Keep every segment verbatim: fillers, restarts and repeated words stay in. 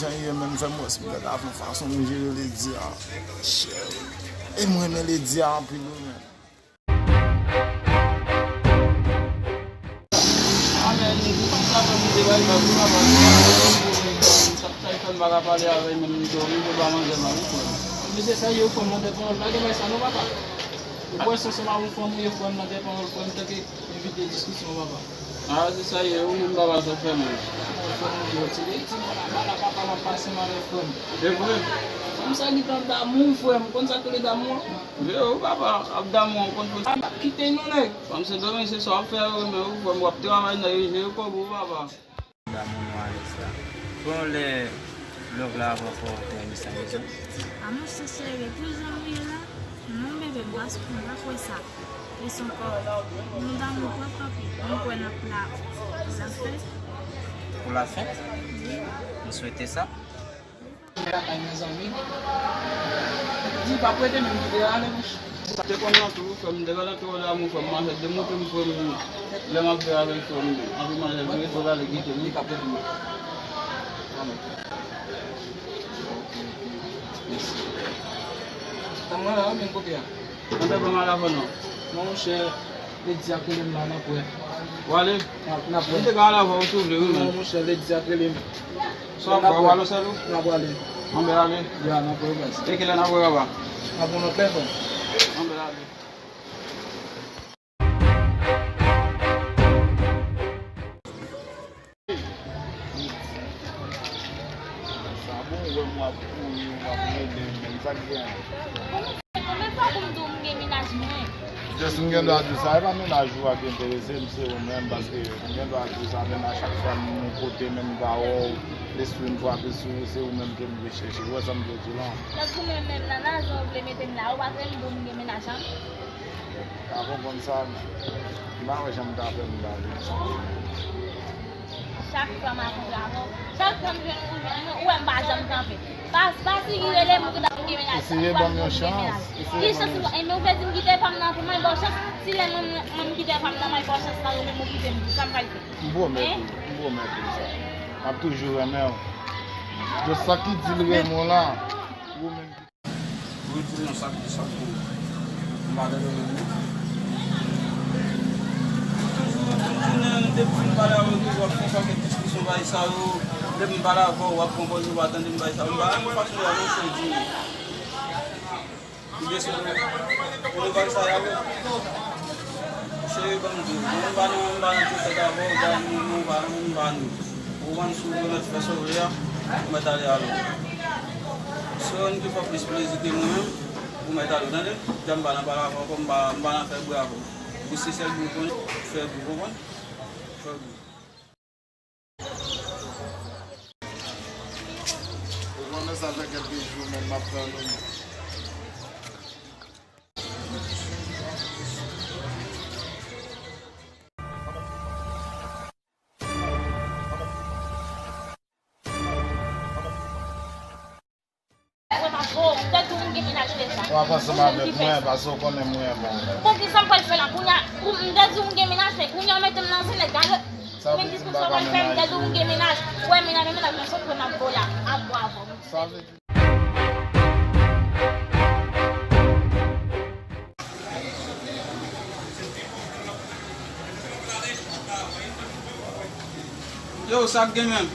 Jan ye menm fè m wè si m ta ka fè yon fason m jere Ledia. Cheri. E m renmen Ledia anpil wi menm. Amen. Ou pa ka fè m de bagay, bagay, bagay. Sa k fè m pa ka pale avè l menm, li dòmi, li pa manje mal, ou kwè. Mesye sa yo fè m nan tèt mwen, pa gen bagay sa non, papa. Ou kwè se ansanm avè yon fanm ou ye frè m nan tèt mwen, frè m tanke evite diskisyon, papa. A, se sa ye, ou menm papa sa fè m. Frè m, yo, ti, ti, papa, papa, m ap pase mal avè frè m. Se vre? Fanm sa gentan damou, frè m, konn sa k rele damou an? Vre, wi, papa, ap damou an, konn fò. A, m p ap kite non, nèg. Fanm se dòmi, se sa w ap fè, wi, men ou frè m, w ap travay nan yo, jere kòb ou, papa. Damou nou Alex la. Bon, lè love la avan fò w te renmen sa rezon. A monchè cheri, pou jan ou ye la, non bebe, m pa, m pa kwè sa. Plis ankò, nou damou pwòp anpil. Nou kwè n ap la pou lafen. Pou lafen? Wi. M swete sa. Lakay mezanmi. Di pa prete men m kite ale bouch. Sa te konn nan tou, frè m, m te gentan tou damou, frè m, manzè te montre m, frè m, lè m ap viv avè l, frè m, anvi manzè vire do l ale kite m, li ka prete m. Amen. Mèsi. Tann mwen la, oubyen kote a? Mwen te pran mal avan non. Non, monchè, Lady a rele m la, n ap wè. W ale? N ap, n ap wè. M te ka al avan w si w vle, wi, men. Non, monchè, Lady a rele m. Sa w ap fè, w al osèl ou? N ap wè. N ap wè. Anben ale. Ya, n ap wè, baz. E kilè n ap wè, papa? N ap wè nan pè, frè. Anben ale. Sa bon, ou wè m w ap kouri, w ap rele m, men sa k gen? Konbyen fwa pou m di w m gen mennaj mwen? Just m gen dwa di w sa, e pa mennaj ou a ki enterese m, se ou menm, paske m gen dwa di w sa, men a chak fwa m yon kote, men m pa wè w, lespri m frape sou ou, se ou menm ke m vle chèche. Ou wè sa m vle di w la? Donk ou menm menm nan, nan jan w vle mete m la, ou pa vle m di w m gen mennaj an? Pa konprann sa, m pa wè jan m ta fè m ba li sa. Chak fwa m ap antre avè w, chak fwa m jwenn ou, ou wè m pa janm kanpe. Pa, pa sigi rele m ou gentan gen mennaj. Eseye ban m yon chans. Ki chans ou, e men ou vle di m kite fanm nan pou mwen, ba w chans. Si lè mwen, mwen, mwen m kite fanm nan, mwen ba w chans la, ou menm ou kite m, sa m pral fè? M pwomèt ou, m pwomèt ou sa. M ap toujou renmen w. Just sa ki di l renmen w la, ou menm ki Wi, di m non, sa k di, sa k di. M pa tande menm non. Toujou, tout jounen, depi m pale avè w, toujou w ap fè yon pakèt diskisyon, bagay sa yo. Depi m pale avè w, w ap pran pòz ou pa tande m, bagay sa yo. M pa renmen fason w ap fè di m. Ou deside pou nou bagay sa y ap. Cheri, ban m di w, mwen m pa nan, m pa nan tèt avè w, gade nou, nou pa nan, nou pa nou. Ou konn si w konn fè sa w vle a, ou mèt ale avè w. Si w konn ki fè plis plezi ke mwen menm, ou mèt ale, tande? Jan m pa nan pale avè w ankò, m pa, m pa nan fè bri avè w. Ou se sèl bri w konnen, fè bri, konprann? Fè bri. Ou konnen sa fè kèlke jou menm m ap tann ou. Mwen pa, oh, m te di w m gen mennaj deja. W ap ansanm avèk mwen, paske w konnen mwen bon. Poukisa m pral fè la? Kounye a, ou, m te di w m gen mennaj, men kounye a w mete m nan zen nèg, gade. Sa vle di m pa ka mennaj ou. M te di w m gen mennaj. Ou wè mennaj, mennaj, mwen sot mwen ap bo la, ap bo avè w. Sa vle di Yo, sa k gen menm?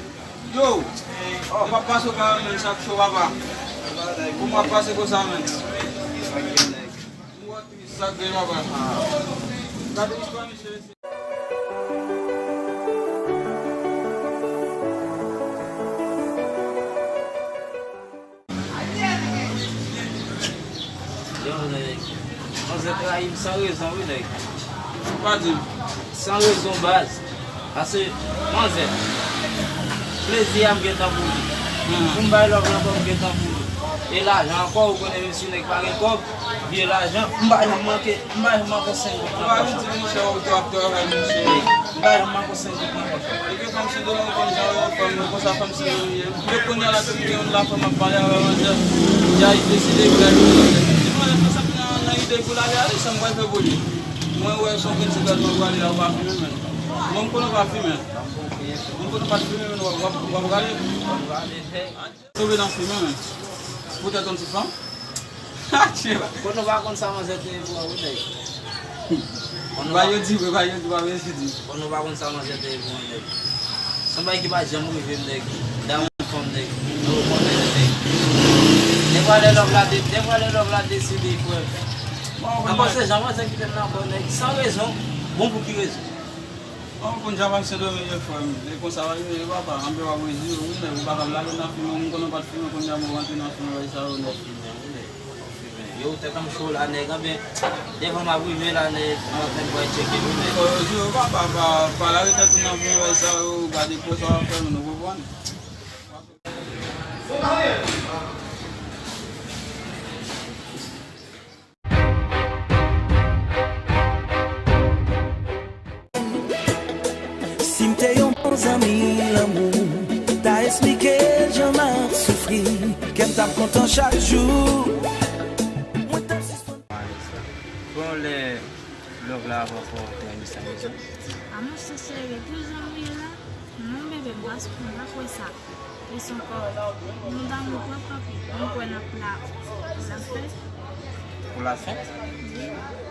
Yo, ou p ap pase w pa menm, sa k cho, papa. Ou m ap pase konsa menm. Sa k gen, papa? Gade istwa misye. Yo, nèg. Manzè trayi m san rezon, wi, nèg. Pa di m. San rezon, baz. Paske, manzè, plezi a m gentan pou li. Pou m bay love la ankò, m gentan pou li. E lajan ankò, ou konnen, menm si nèg pa gen kòb, vye lajan, m pa janm manke. M pa janm manke senk goud nan pòch la. Ou pa vin di monchè ou te ap travay, monchè. M pa janm manke senk goud nan pòch la. Epi fanm se de lòm konn jan yo fanm yo konsa, fanm se yo ye. Men kounye a la, depi gen yon la fanm ap pale avè manzè, li a deside pou l al vin manzè. Di manzè, fè sa ki nan, nan ide pou l ale, ale, sa m pral fè pou li. Mwen wè se yon grenn sigarèt mwen pral ale la, ou pa fimen, menm. Mwen m konnen w pa fimen. Moun kote w pa t fimen, men w ap, w ap, w ap rale. W ap rale, fè. Tonbe nan fimen, men. Poutèt yon ti fanm. Atchè la. Kote w pa konn sa manzè te ye pou ou, nèg. Ba yo di, ba yo di, ba yo di. Kote w pa konn sa manzè te ye pou ou, nèg. Se yon bagay ki pa janm rive m, nèg. Damou fanm, nèg. Nou konnen, nèg. Defwa lè lòv la de-, defwa lè lòv la deside, frè. An panse jan manzè kite m nan kò, nèg. San rezon. Bon, pou ki rezon? Bon, pou n jan pa Sendomeng yo, frè m. E konsa w ap jere, papa. Anben w ap rezi yo, wi, nèg. Ou pa kab lage nan fimen, moun konnen w pa t fimen, kounye a m rantre nan fimen, bagay sa yo, nèg. Fimen, wi, nèg. Fimen. Yo, tèt an cho la, nèg. Anben, devan m ap rive la, nèg. M ap fè m pral tcheke, wi, nèg. Yo, yo, papa, pa, pa lage tèt ou nan fimen, bagay sa yo, gade kò sa w ap fè, nou konprann. Si m te yon bon zanmi lanmou, ta esplike l jan m ap soufri, kè m t ap kontan chak jou. Mwen t ap sispann. Bon, lè love la ap ankò trè misterye. A monchè cheri, toujou ou ye la? Non bebe, m pa, m pa kwè sa. Plis ankò, nou damou twòp anpil. M kwè n ap la pou la fè. Pou la fè?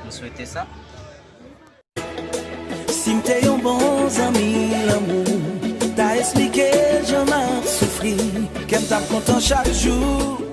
M swete sa. Si m te yon bon zanmi lanmou, ta esplike l jan m ap soufri, kè m t ap kontan chak jou.